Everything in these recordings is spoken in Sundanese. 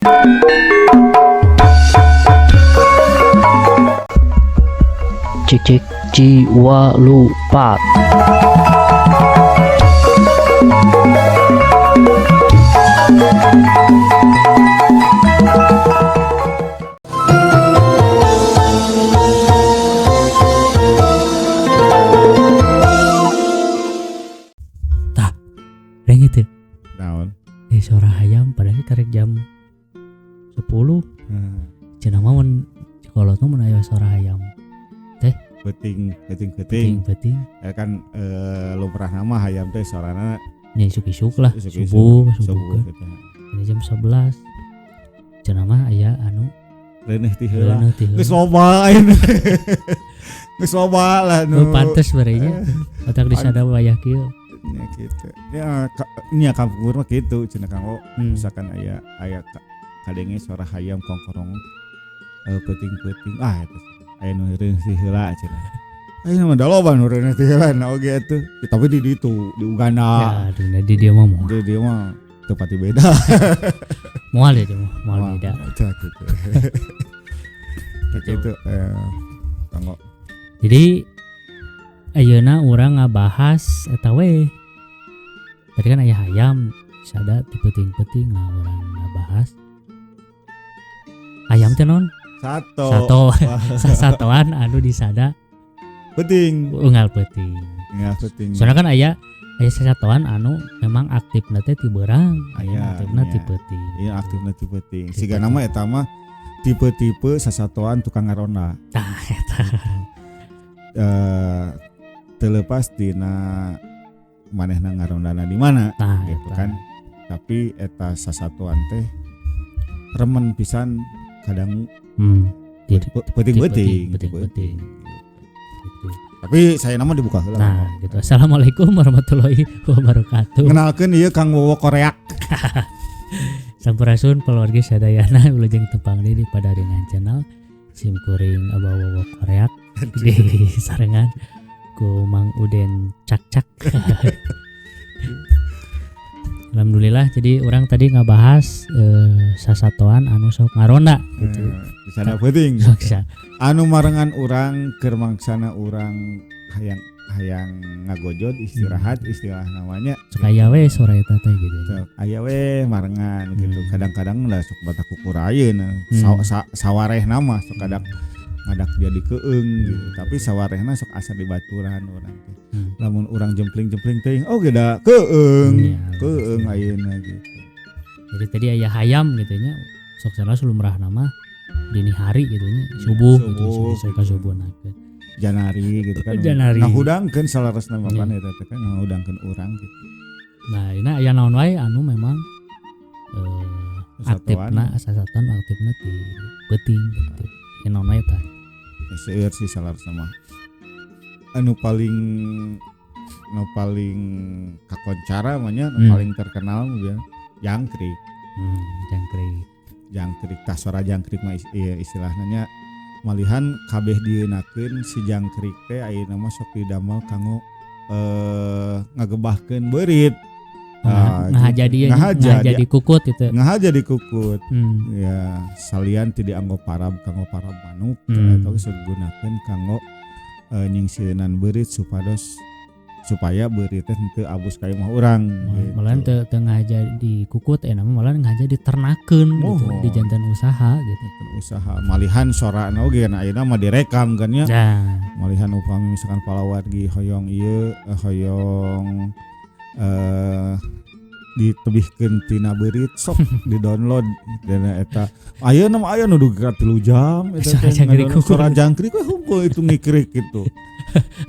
Cik cik jiwa lupa. Tah, reng itu. Naon? Eh, suara hayam padahal karek jam 10. Cenah mah mun kolot mah mun aya suara hayam Peuting, peuting, peuting peuting. peuting Ya kan lumrah nama hayam teh sorana nya isuk-isuk lah, isuk-isuk. Subuh subuh Subuh kan. gitu. Ini jam 11 cenah mah aya anu Reuneuh ti heula. reuneuh ti heula. Geus loba ayeuna. Geus loba lah nu. Nu pantes barenya otak disada wayah kieu. Nya kitu. Ya nya kampung mah kitu cenah Kang O. Misalkan aya aya kadenge suara hayam kongkorong peuting-peuting, ah eta aya nu reuneuh ti heula cenah. Ayeuna mah da loba nu reuneuh ti heula na oge atuh. Ya, tapi di ditu di Uganda. Ya aduh, nah, di dia mah moal. Di dieu mah teu pati beda. Moal ya dia mah, moal Wah, beda. Eta gitu. Nah, gitu Kang O. Jadi ayeuna urang ngabahas eta we. Tadi kan aya hayam sada ti peuting-peuting, nah urang ngabahas hayam teh naon? Sato. Sato. Sasatoan anu disada Peuting. unggal peuting. Ya peuting. Soalnya kan aya aya sasatoan anu memang aktifna teh ti beurang, aya Aya, aktifna ti iya. peuting. Iya aktifna ti peuting. Ti Siga peuting. nama eta mah tipe-tipe sasatoan tukang ngaronda. Tah eta. Terlepas dina manehna ngarondana di mana Tah gitu eta. kan. Tapi eta sasatoan teh remen pisan kadang Jadi peuting-peuting, peuting-peuting. Gitu. Tapi saya nama dibuka heula. Nah, gitu. Assalamualaikum warahmatullahi wabarakatuh. Kenalkeun ieu Kang Wowo Koreak. Sampurasun keluarga sadayana, wilujeng tepang deui di Padaringan Channel. Sim kuring Abah Wowo Koreak di sarengan ku Mang Uden Cak-cak. Alhamdulillah, jadi orang tadi ngabahas sasatoan anu sok ngaronda gitu. Di sana peuting. Sok sa. Anu marengan urang keur mangsana urang hayang hayang ngagojod istirahat istilah namanya. Sok aya we sore eta teh gitu. Sok aya we marengan gitu. Kadang-kadang lah sok batak kukurayeun. Sawarehna mah sok kadak ngadak jadi keung gitu. Tapi sawarehna sok asa dibaturan urang teh. Lamun urang jempling-jempling teuing oh geda keung. Iya, Keung ayeuna gitu. Jadi tadi aya hayam gitu nya sok salah lumrahna mah dini hari gitu nya subuh gitu, Subuh, subuh ka gitu. subuh na. Janari gitu kan. Janari. Ngahudangkeun salaresna mah Iya. kan eta teh kan ngahudangkeun urang gitu. Nah, ini aya naon wae anu memang Sasatoan. aktifna sasatoan aktifna di peuting gitu. Ya naon wae tah. Seueur sih salaresna mah. Anu paling nu paling kakoncara mah nya, nu paling terkenal mah ya, jangkrik. Jangkrik. Jangkrik tah sora jangkrik mah ieu istilahna nya malihan kabeh dieunakeun si jangkrik teh ayeuna mah sok didamel kanggo ngagebahkeun beurit. Nah, Ah, nah gitu. jadi ya, Ngahaja nah jadi kukut gitu. Ngahaja dikukut. Ya, salian ti dianggo parab kanggo parab manuk atau sok digunakeun kanggo nyingsieunan beurit supados supaya beurit teh henteu abus ka imah urang gitu. Malah teu ngahaja dikukut nama malah ngahaja diternakeun gitu, Mohon. dijantan usaha gitu. Jantan usaha. Malihan sorana oge na ayeuna mah direkam kan nya. Nah. Malihan upami misalkan palawargi hoyong ieu hoyong ditebihkeun tina beurit sok di-download dina eta. Ayeuna mah aya nu dugi ka 3 jam eta Suara teh jangkrik ngadownload. Suara jangkrik we hungkul itu ngikrik gitu.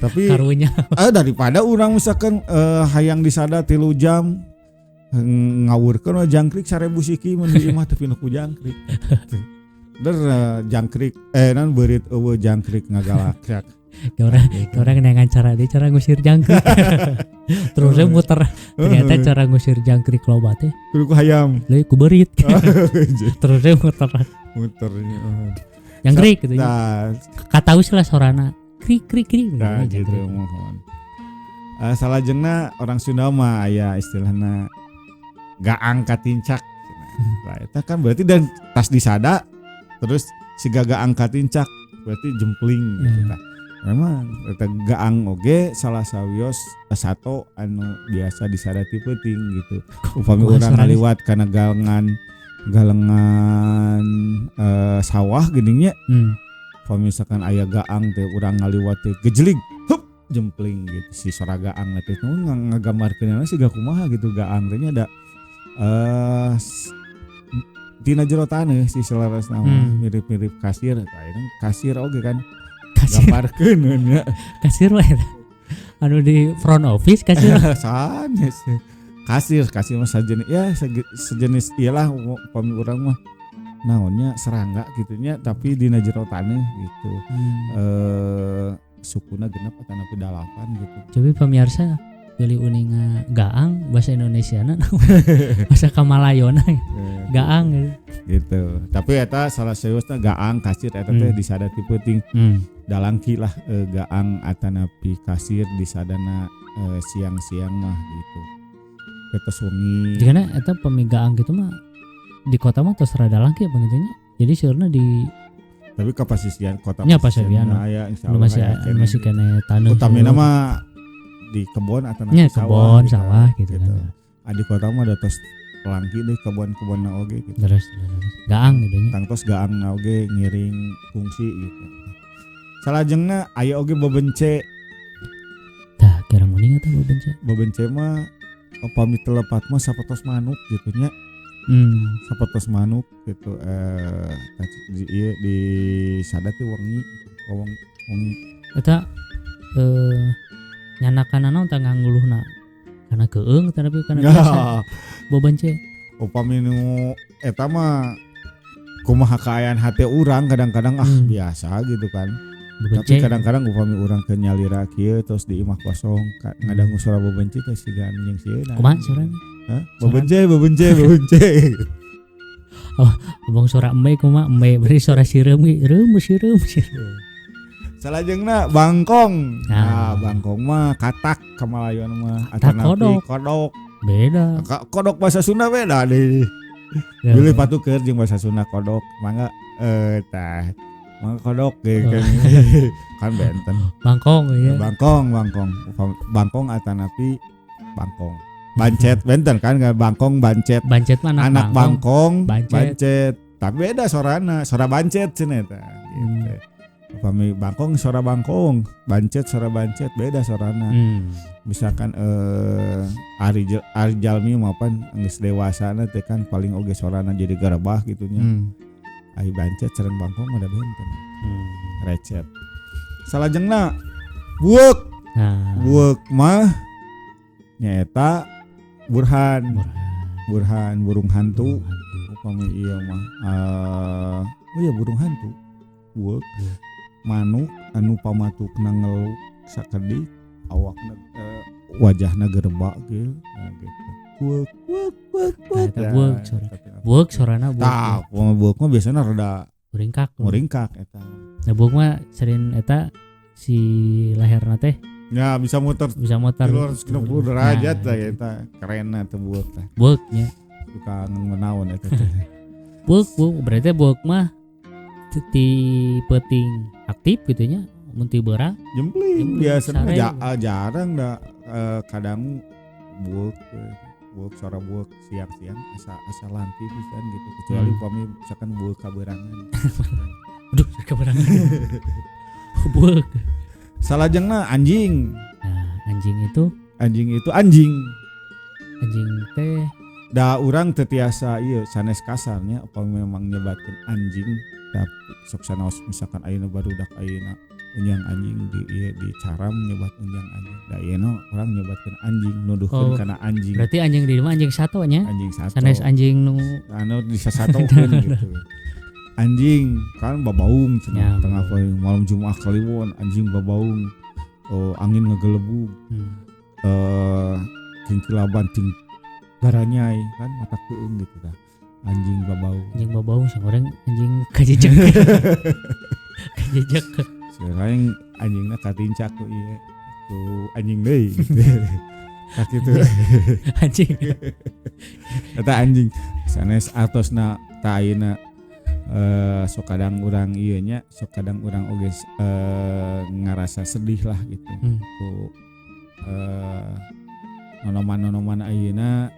Tapi karunya daripada urang misalkan hayang disada 3 jam ngawurkeun we jangkrik 1000 siki mun di imah teu ku jangkrik. Der jangkrik nan beurit eueuh jangkrik ngagalak. Orang nengan cara dia cara ngusir jangkrik. Terusnya muter. Ternyata cara ngusir jangkrik loba teh kudu ku hayam. Leuy ku beurit. Terusnya muter. Muternya. Jangkrik gitu. Nah, Kataus lah sorana. Krik krik krik. nah gitu mohon. Salajengna orang Sunda mah aya istilahna gaang katincak. Nah, eta kan berarti dan tas disada terus siga gaang katincak berarti jempling gitu tah. Memang eta gaang oge salah sawios sato anu biasa disada ti peuting gitu. Upami urang ngaliwat kana galengan sawah geuning nya. Upami misalkan aya gaang teh urang ngaliwat teh gejelig hup jempling gitu si sora gaang teh ngagambarkeun siga kumaha gitu gaang teh nya da tina jero taneuh si selaras nama mirip-mirip kasir ayeuna kasir oge kan gambarkeun nya kasir wae anu di front office kasir sanes kasir mah sajenis ya sejenis iyalah upami urang mah naonnya serangga gitu nya tapi dina jero taneuh gitu. Sukuna genep atanapi dalapan gitu. Cobi pemirsa pilih uninga gaang bahasa Indonesiana bahasa Kamalayona gaang gitu. Gitu. Tapi eta salah sawiosna gaang kasir eta teh disada ti peuting. Dalangki lah gaang atanapi kasir disadana siang-siang mah gitu. Eta wengi. Jigana eta pemi gaang gitu mah di kota mah tos rada langki apa gitu nya. Jadi seueurna di tapi kapasisian kota nya pasisian aya insyaallah masih kene taneuh. Utamina mah di kebon atau nya kebon sawah gitu kan. Di kota mah da tos langki deh kebon-kebonna oge gitu. Terus gaang gitu nya. Tangtos gaang oge ngiring kungsi gitu. Salajengna aya oge bebence. Tah kirang uning eta bebence. Bebence mah upami telepat mah sapertos manuk gitu nya. Sapertos manuk gitu di ieu di sada teh wengi wengi eta nyanakan naon tah nganguluhna kana keung tapi kana biasa bobance upami nu eta mah kumaha kaayaan hate urang kadang-kadang biasa gitu kan. Bebence. Tapi kadang-kadang upami urang ke nyalira kieu terus di imah kosong ngadangu suara bebence teh siga anjing sieun. Kumaha suarana? Hah? Bebence. Oh, abang suara embe kumaha embe berarti suara sireum ge reum sireum. Salajengna bangkong. Nah, bangkong mah katak kamalayon mah atanapi kodok. Beda. Kodok bahasa Sunda beda deui. Bilih patuker jeung bahasa Sunda kodok. Mangga tah. Mangga kodok ge kan. Kan benten. Bangkong ya. Bangkong. Bangkong atanapi bangkong. Bancet benten kan bangkong bancet. Bancet mah anak bangkong, bancet. Tapi beda sorana, sora bancet cenah eta gitu. Upami bangkong sora bangkong, bancet sora bancet, beda sorana. Misalkan ari jalmi mapan geus dewasana teh kan paling oge sorana jadi garebah gitu nya. Ari bancet sareng bangkong mah da benten. Recet. Salajengna bueuk. Nah. Bueuk mah nyaeta Burhan burung hantu. Upami ieu mah oh iya burung hantu. Bueuk. Manuk anu pamatukna ngeluk sakedik awakna wajahna gerbak gitu. Nah, gitu. Bueuk bueuk bueuk bueuk. Nah, bueuk suara. Bueuk sorana bueuk. Tah, bueuk mah biasana rada muringkak eta. Nah, bueuk mah sering eta si leherna teh ya bisa muter 360 derajat lah eta kerenna teh bueuk teh. Bueuk nya. Suka ngenaon eta teh. Bueuk berarti bueuk mah ti peuting aktif gitu nya mun ti beurang jempling biasanya jarang da kadang bueuk suara bueuk siang-siang asa lanti pisan gitu kecuali upami misalkan bueuk kaberangan. Aduh kaberangan. Bueuk. Salajengna anjing. Nah, anjing itu anjing. Anjing teh da urang teu tiasa ieu sanes kasarnya upami memang nyebatkeun anjing tapi sok sanaos misalkan ayeuna barudak ayeuna unjang anjing di ieu di caram nyebat unjang anjing. Da ieu urang nyebatkeun anjing nuduhkeun kana anjing. Berarti anjing di rumah anjing satu nya? Anjing satu. Sanes anjing nu anu disasatokeun gitu. Anjing kan babaung cenah ya, tengah poe malam Jumat Kliwon anjing babaung angin ngegelebug. Kingkilaban ting garanyai kan mata keung gitu dah. Anjing babaung. Anjing babaung sangoreng anjing kajejek. Kajejek. Sekarang anjingna katincak ku ieu. Ku anjing deui gitu. Kak itu. Anjing. Eta anjing. Sanes atosna ta ayeuna sok kadang urang ieu nya, sok kadang urang oge ngarasa sedih lah gitu. Ku nonoman-nonoman ayeuna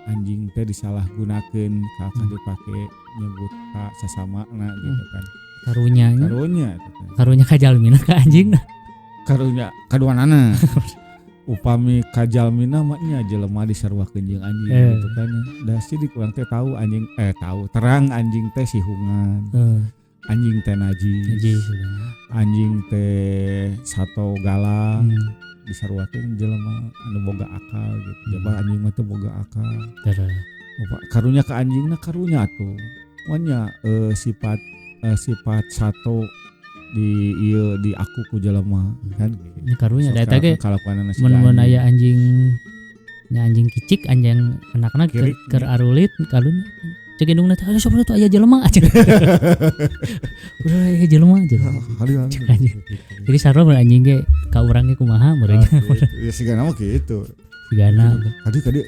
anjing teh disalahgunakeun ka dipake nyebut ka sasamana gitu kan. Karunya nya. Karunya eta teh. Karunya ka jalmina ka anjingna. Karunya kaduanana. Upami ka jalmina mah nya jelema disaruakeun jeung anjing gitu kan. Da sidik urang teh tahu anjing tahu terang anjing teh sihungan. Anjing teh najis. Najis. Anjing teh sato galak. Disaruakeun jelema anu boga akal gitu. Coba anjing mah teu boga akal. Terus. Karunya ka anjingna karunya atuh. Nya sifat sifat sato di ieu di aku ku jelema kan gitu. Nya karunya da eta ge kalakuanana si mun mun anjing. Aya anjing nya, anjing kicik, anjing anak-anak Kirik. Keur arulit kalun cek indungna teh, "Aduh, sopo tuh, aya jelema aja. Udah aya jelema aja." Hari Cek anjing. Jadi sarua mun anjing ge ka urang ge kumaha meureun. Ah, gitu. Ya sigana mah gitu. Sigana. Kadi kadi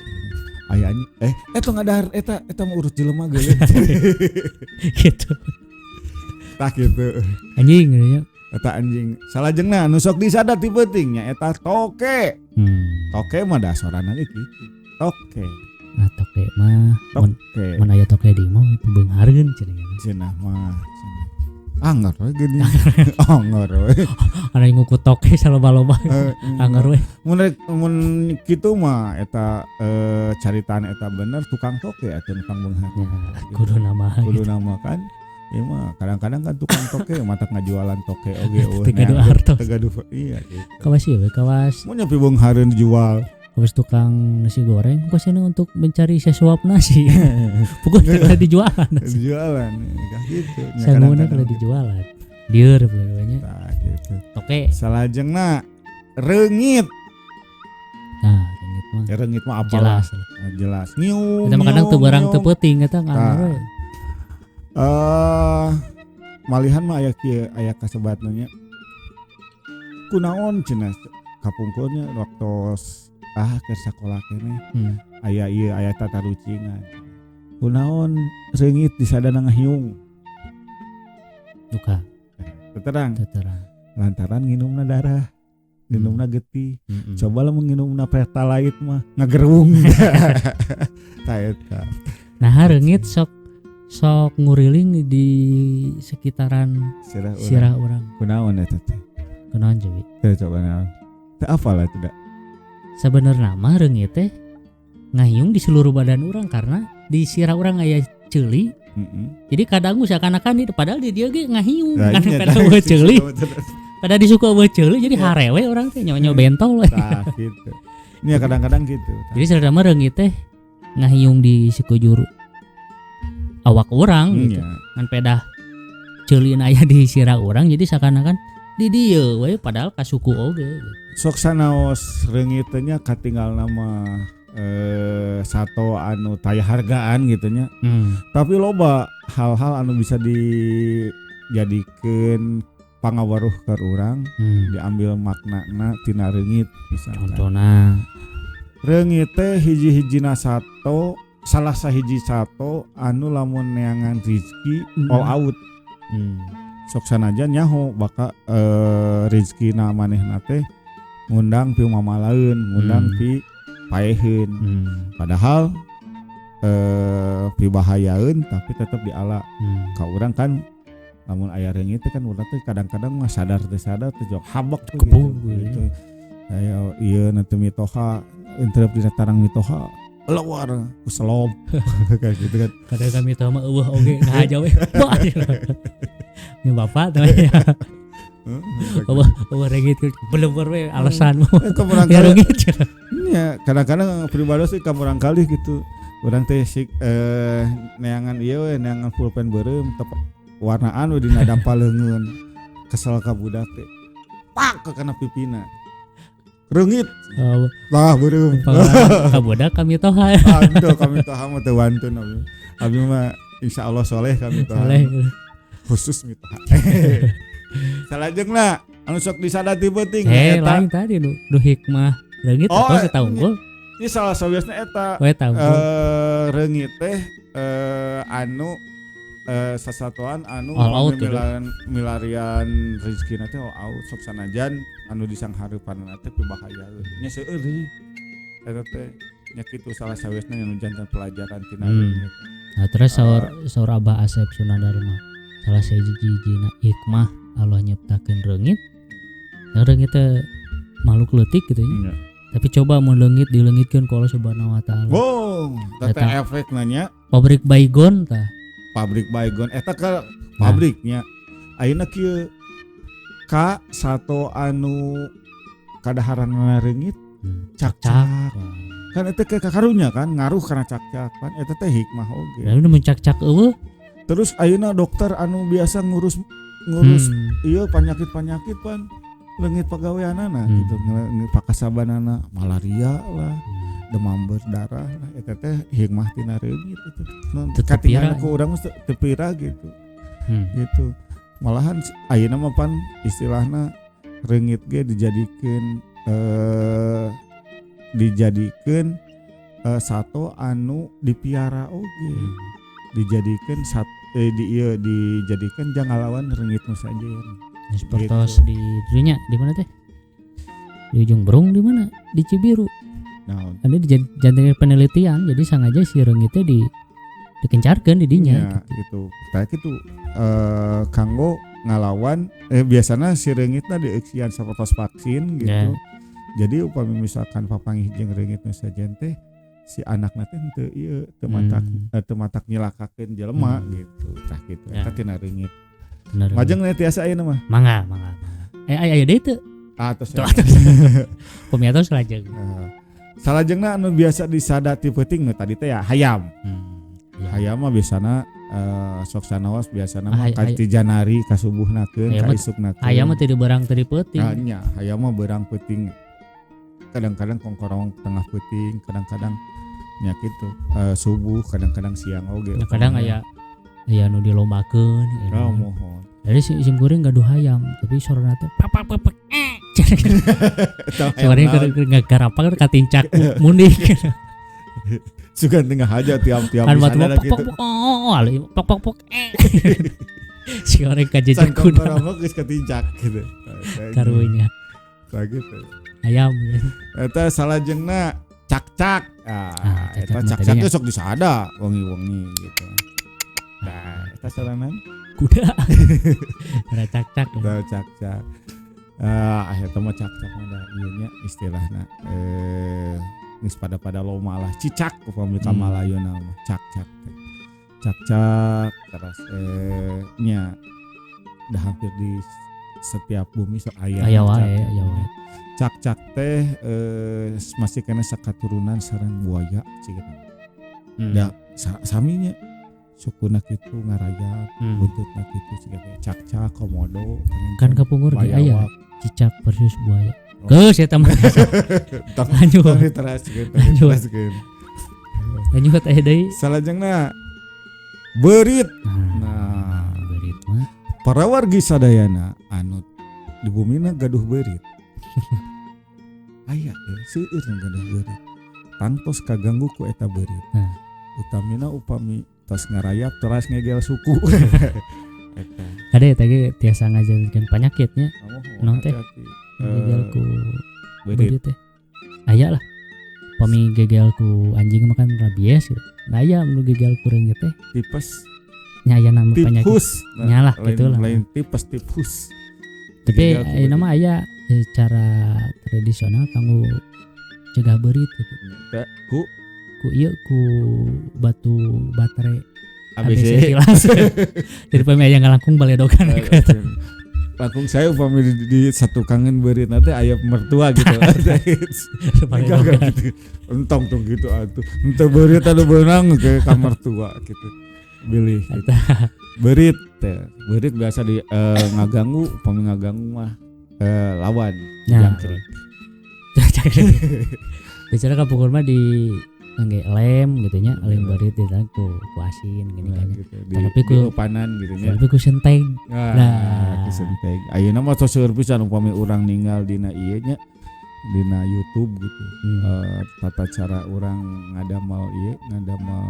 aya anjing eta ngadahar eta eta mah urut jelema ge. Gitu. Tah gitu. Anjing gitu nya. Eta anjing. Salajengna nu sok disada ti peuting nya eta toke. Toke mah dasoranna ge kitu. Toke. Nah, toke mah mun Toke. Mun aya toke di mah beunghareun cenah. Cenah mah cenah. Anggar we geuning. Anggar we. Ana nguku toke saloba-loba. Anggar we. Mun rek mun kitu mah eta caritaan eta bener tukang toke atuh nu pangbeunghar. Ya, kudu nama Kudu gitu. Nama kan. Ieu mah kadang-kadang kan tukang toke matak ngajualan toke oge euweuh. Teu gaduh artos. Teu gaduh, iya gitu. Kawas ieu we, kawas Mun nyepi beunghareun dijual. Kawas tukang nasi goreng kasihna untuk mencari sesuap nasi. Pokoknya kalau dijualan nasi. Dijualan ya gitu. Nya Sanguna kadang-kadang kalau dijualan. Lieur pokoknya. Tah gitu. Toke. Salajengna reungit. Nah, reungit mah. Ya, reungit mah apalah. Jelas lah. Nah, jelas. Ngiung. Eta mah kadang teu ngiung, barang teu ngiung. peuting eta Tah. nganggur we. Malihan mah aya kieu, aya kasebatna nya. Kunaon cenah kapungkurnya waktos keur sakola keneh aya ieu aya tatarucingan. Kunaon reungit disadana ngahiung? Duka. Teu terang. Teu terang. Lantaran nginumna darah, nginumna getih. Coba lamun nginumna pertalite mah ngagerung. Tah eta. Nah, reungit sok sok nguriling di sekitaran sirah urang. Sirah urang. Kunaon eta teh? Kunaon cobi? Teu coba naon. Teu apal lah tidak. Sebenarnya mah reungit teh ngahiung di seluruh badan urang karena di sirah urang aya ceuli. Jadi kadang seakan-akan itu padahal di dia ge ngahiung Nah, kan iya, pada tah, eueuh ceuli. betul. Pada di suku eueuh ceuli jadi harewe urang teh nyo-nyo bentol we. Tah gitu. Ini ya kadang-kadang gitu. Tah. Jadi sebenarnya mah reungit teh ngahiung di sekujur awak urang gitu. Ngan pedah ceulina aya di sirah urang jadi seakan-akan di dieu we padahal ka suku oge gitu. Sok sanaos reungit teh nya katinggal nama sato anu taya hargaan gitu nya. Tapi loba hal-hal anu bisa dijadikeun pangawaruh keur urang, diambil maknana tina reungit misalkan. Contohna? Reungit teh hiji-hijina sato, salah sahiji sato anu lamun neangan rizki all out. Sok sanajan nyaho baka rizkina manehna teh ngundang pi mamalaeun, ngundang pi paeheun. Padahal pibahayaeun tapi tetep diala. Ka urang kan lamun aya reungit teh kan urang teh kadang-kadang mah sadar teh sadar teh jok habek tuh Kebun, gitu. iya. Gitu. Aya ieu na teh mitoha entrep dina tarang mitoha keluar ku selop kayak gitu kan. Kadang kami tahu mah eueuh oge ngahaja we. Wah. Nya bapak teh ya. Eueuh eueuh reungit bener we alasan. Ka murang Ya kali. reungit. Nya kadang-kadang pribadi sih ka murang kali gitu. Urang teh sik neangan ieu we, neangan pulpen beureum tep warnaan we dina dampal leungeun. Kesel ka budak teh. Pak ke kana pipina. Reungit. Oh, Lah beureum. pengalaman ka budak kami toha. Aduh kami toha mah teu wantun abdi. Abdi mah insyaallah soleh kami toha. Soleh. Khusus mitoha. Salajengna anu sok disadati peuting Eh, eta. lain tadi nu nu hikmah reungit Oh, atau eta unggul. Ini salah sawiosna eta We eta unggul. Reungit teh anu sasatoan anu All out gitu. Milarian rezekina teh all out sok sanajan anu disanghareupanna teh pibahaya nya seueur eta teh nya kitu salah sawiosna anu janten pelajaran tina reungit. Nah, terus saur Abah Asep Sunandar mah salah sahiji-hijina hikmah Allah nyiptakeun reungit. Nah, reungit teh makhluk leutik gitu nya. Tapi coba mun leungit dileungitkeun ku Allah Subhanahu wa taala. Wow, eta efek nanya pabrik baygon tah. Pabrik baygon eta ka pabriknya. Ayeuna kieu ka sato anu kadaharanna reungit cakcak. Kan eta ke karunya kan ngaruh karena cakcak kan eta teh hikmah oge. Lalu mun cakcak eueuh. Terus ayeuna dokter anu biasa ngurus ngurus ieu panyakit-panyakit pan leungit pagaweanana gitu, pakasabanana malaria lah, demam berdarah lah, eta teh hikmah tina reungit eta. Katingal ku urang teu pira gitu. Gitu. Malahan ayeuna mah pan istilahna reungit ge dijadikeun sato anu dipiara oge. Dijadikeun dijadikeun jang ngalawan reungit nu sajen. Sepertos gitu. Di dunia di mana teh? Di Ujung Berung di mana? Di Cibiru. Nah, ini dijadikan penelitian, jadi sengaja si reungitnya dikencarkeun di dinya ya, gitu. Tah kitu kanggo ngalawan biasana si reungitna dieuksian sapertos vaksin gitu. Yeah. Jadi upami misalkan papanggih jeung reungit nu sajen teh si anakna teh henteu ieu teu matak teu matak nyilakakeun jelema gitu. Tah kitu eta tina reungit. Majeng tiasa ayeuna mah. Mangga, mangga. Aya deui teu? Ah, tos. Pemiatos salajeng. Salajengna anu biasa disada ti peuting nu tadi teh ya hayam. Hayam mah biasana sok sanaos biasana mah ka ti Janari ka subuhnakeun ka isuknakeun. Hayam mah teu beurang teu peuting. Nah, nya, hayam mah beurang peuting. Kadang-kadang kongkorong tengah peuting, kadang-kadang nya kitu subuh, kadang-kadang siang oge. Ya, kadang aya aya nu dilombakeun. Oh, mohon. Jadi sim kuring gaduh hayam, tapi sorana teh pak pak pak. Sorana keur ngagarapak katincak mundik. Sugan tengah aja tiap-tiap di sana gitu. Pok pok pok. Si orang kajejek kuda. Sangkong geus katincak gitu. Karunya. Tah gitu. Hayam. Eta salajengna cakcak. Ah, eta cakcak teh sok disada wengi-wengi gitu. Nah, eta saranan kuda. Era cakcak. Eta cakcak. Eta mah cakcak mah da ieu nya istilahna geus pada-pada loma lah cicak upami ka Malayuna mah cakcak teh. Cakcak terus nya dah hampir di setiap bumi sok aya. Aya wae, aya wae. Cakcak teh masih kena sakaturunan sareng buaya cigana. Da saminya sukuna kitu ngarayap, buntutna kitu siga cakcak, komodo, kan kapungkur ge aya cicak versus buaya. Geus eta mah. Lanjut. Lanjut aya deui. Salajengna beurit. Nah, beurit mah para wargi sadayana anu di bumina gaduh beurit. Aya seueur nu gaduh beurit. Tangtos kaganggu ku eta beurit. Utamina upami tas ngarayap teras ngegel suku. Eta. Ada eta ge tiasa ngajarkeun panyakitnya. Naon teh? Gegel ku beurit teh. Aya lah. Pami gegel ku anjing makan rabies gitu. Nah aya nu gegel ku reungit teh tipes. Nya aya nama penyakit. Nya lah gitulah. Lain tipes tipus. Tapi ayeuna mah aya secara tradisional kanggo cegah beurit gitu. Ku ieu ku batu baterai ABC tilas. Jadi pami aya ngalangkung baledogan eta. Langkung saya upami di satu kangen beurit nanti aya mertua gitu. Gitu. Entong tuh gitu atuh. Henteu beurit anu beunang ke kamar tua gitu. Bilih gitu. Beurit teh. Beurit biasa di ngaganggu, upami ngaganggu mah lawan jangkrik. Bicara kapungkur mah di ngge lem gitu nya, lem beurit di ku asin gini kan. Gitu. Tapi ku panan gitu nya. Tapi ku senteg. Nah, ku senteg. Ayeuna mah tos seueur pisan upami urang ninggal dina ieu nya, dina YouTube gitu. Tata cara urang ngadamel ieu, ngadamel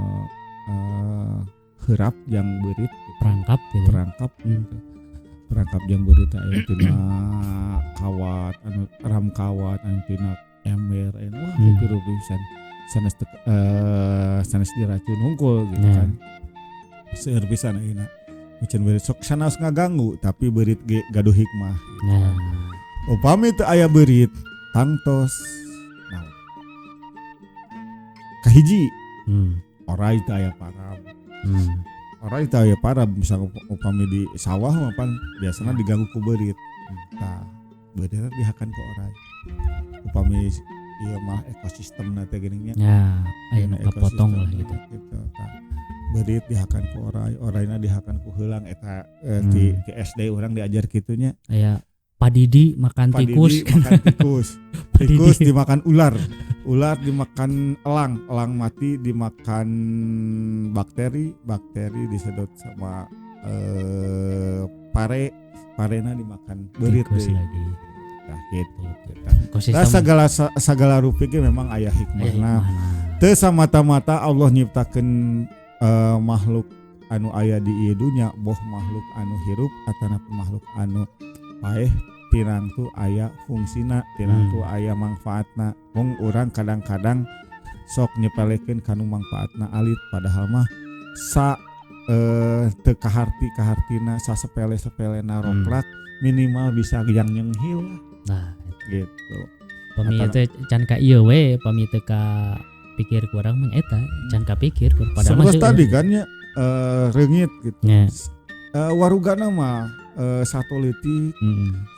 heurap yang beurit gitu. Perangkap gitu. Perangkap gitu. Perangkap yang beurit aya tina kawat anu ram kawat anu tina ember anu wah rupi pisan sanes sanes diracun hungkul gitu kan. Seueur pisan ayeuna. Miceun beurit sok sanaos ngaganggu tapi beurit ge gaduh hikmah gitu. Nah. Upami teu aya beurit tangtos naon. Kahiji orai teu aya param. Orai teu aya param misalnya upami di sawah mah pan biasana diganggu ku beurit. Tah beurit dihakan ku orai. Upami ieu mah ekosistemna teh geuning nya. Ya, aya nu kapotong lah gitu. Gitu tah. Beurit dihakan ku orai, oraina dihakan ku heulang eta di SD urang diajar kitu nya. Aya padidi makan tikus. Padidi makan tikus. Tikus dimakan ular. Ular dimakan elang, elang mati dimakan bakteri, bakteri disedot sama pare, parena dimakan beurit tikus lagi. Nah gitu. Nah, segala rupi ge memang aya hikmahna. Teu samata-mata Allah nyiptakeun makhluk anu aya di ieu dunya, boh makhluk anu hirup atanapi makhluk anu paeh tinang tu aya fungsina, tinang tu aya manfaatna. Mung urang kadang-kadang sok nyepelekeun kanu manfaatna alit padahal mah sa teu kaharti-kahartina sasepele-sepelena roklak minimal bisa yang nyenghil lah. Nah, gitu. Pami teh can ka ieu we, pami teu ka pikir kurang mah eta, can ka pikir padahal mah tadi kan nya reungit gitu. Yeah. Warugana mah satu leutik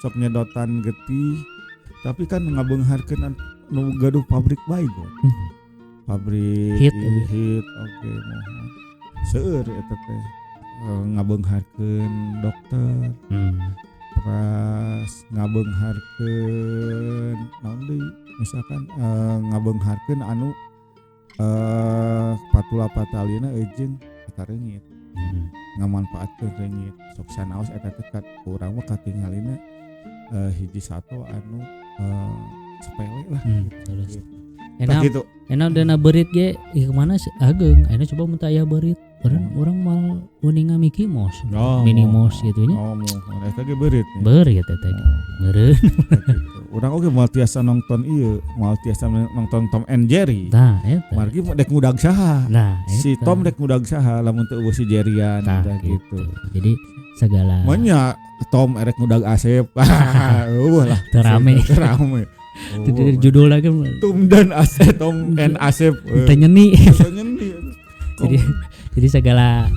sok nyedotan getih tapi kan ngabeungharkeun nu gaduh pabrik baygon. Pabrik hit oke mohon. Seueur eta teh ngabeungharkeun dokter. Terus ngabeungharkeun naon deui misalkan ngabeungharkeun anu patula patalina eujeung eta reungit. Ngamanfaatkeun reungit sok sanaos eta teh urang mah katingalina hiji sato anu sepele lah gitu. Enak gitu. Enak dana beurit ge kemana ageung ayeuna coba mun teu aya beurit urang mal uninga Mickey Mouse Minnie Mouse gitu nya. Oh mohon eta ge beurit nya. Beurit eta ge. Meureun. Urang oge moal tiasa nonton ieu, moal tiasa nonton Tom and Jerry. Tah eta. Margi dek ngudag saha. Nah, si Tom dek ngudag saha lamun teu eueuh si Jerryan nah, gitu. Jadi segala menya Tom erek ngudag Asep. Eueuh lah. Terame. Terame. Jadi judul lagi Tom dan Asep, Tom and Asep. Teu nyeni. Jadi segala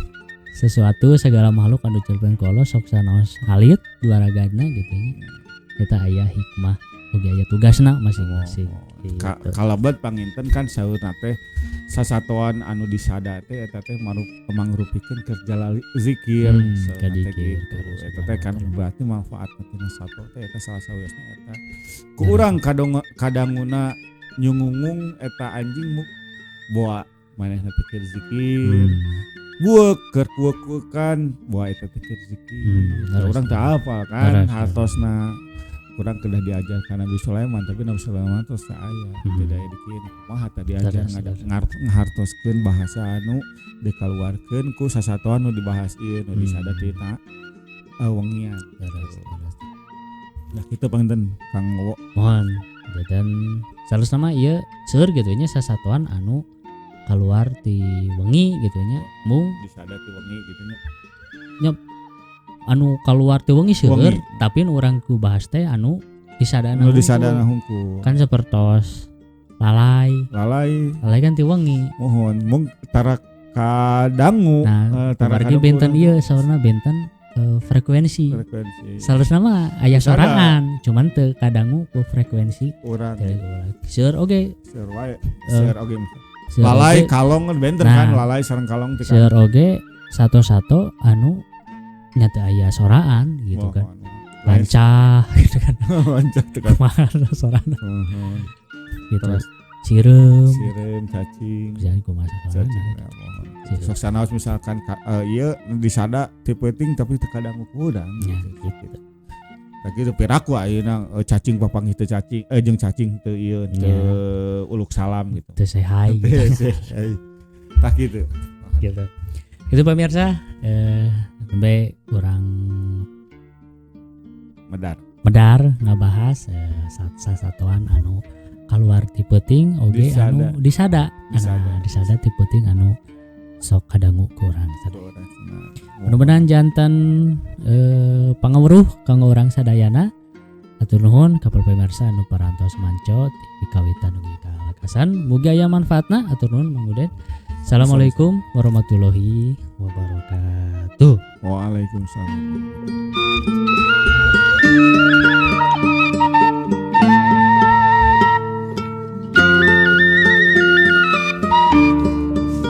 sesuatu, segala makhluk anu diciptakeun ku Allah sok sanaos halit duaragana gitu nya. Eta aya hikmah oge aya tugasna masing-masing. Gitu. Kalabat panginten kan saurna teh sasatoan anu disada teh eta teh mangrupikeun keur jalali zikir gitu. Eta teh kan berarti manfaatna tina sato teh eta salah sawiosna eta. Ku urang kadanguna nyungungung eta anjing boa manehna teh keur zikir. Bueuk keur kueuk-kueukan boa eta teh keur zikir. Urang teu hafal kan hartosna. Kurang kedah diajarkan Nabi Sulaiman tapi Nabi Sulaiman terus teu aya tidak dikieun kumaha tah diajar ngahartoskeun bahasa anu dikaluarkeun ku sasatoan nu dibahas ieu nu disada tina wengian. Nah kitu panginten Kang Wo. Mohon dan salus nama ieu seueur kitu nya sasatoan anu kaluar ti wengi gitu nya mung disada ti wengi gitu nya. Nya anu kaluar ti wengi seueur tapi nu urang ku bahas teh anu disadana nu disadana hungkul kan sapertos lalai lalai kan ti wengi mohon mung tara kadangu nah, tara kadangu benten ieu saurna benten frekuensi salurna mah aya sorangan cuman teu kadangu ku frekuensi urang seueur oge seueur wae seueur oge lalai kalong kan benten kan lalai sareng kalong teh seueur oge satu-satu anu nyata aya soraan gitu kan lancah gitu kan lancah tuh kan kumaha soraan gitu terus sireum cacing jangan kumaha cacing sok sanaos misalkan ieu disada ti peuting tapi teu kadangu ku urang gitu. Tah kitu piraku ayeuna cacing papanggih teu cacing jeung cacing teu ieu teu uluk salam gitu teu say hi gitu. Tah kitu. Gitu. Itu pemirsa, sampai kurang Medar. Medar ngabahas sasatoan anu kaluar ti peuting oge. Disada. Anu disada. Disada. Nah, disada ti peuting anu sok kadangu ku urang sadaya. Urang cenah. Mudah-mudahan janten pangaweruh kanggo urang sadayana. Hatur nuhun ka para pamirsa anu parantos manco ti kawitan dugi ka lekasan. Mugi aya manfaatna. Hatur nuhun, Mang Uden. Assalamualaikum warahmatullahi wabarakatuh. Waalaikumsalam.